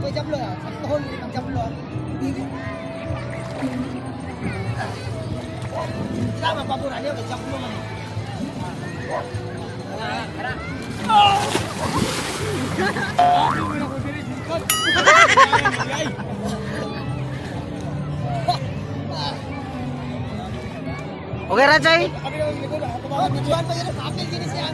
Ako jablo ah. Sa tuhol ni pag jablo ah. Hindi. Tama pabura niyo kay jablo man. Okay ra, Chay? Oh, tujuan pa yun. Apil gini siya.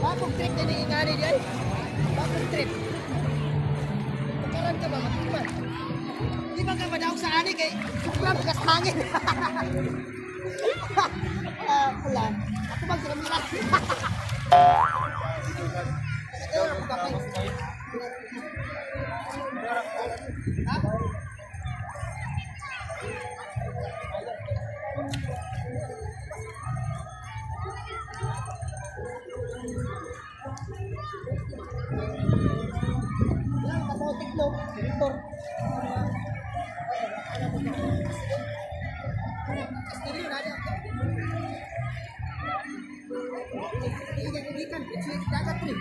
Bakong trip na ni ingani di ay. Bakong trip. Pagkaran ka ba matiman? Di ba ka madaog sa ani kay sobrang lakas hangin. Ah, wala. Ako bang sa kamera? Ha? Yan, kamotik no. Director. Castillo, na niya. Ikan, ikan, dagat rin.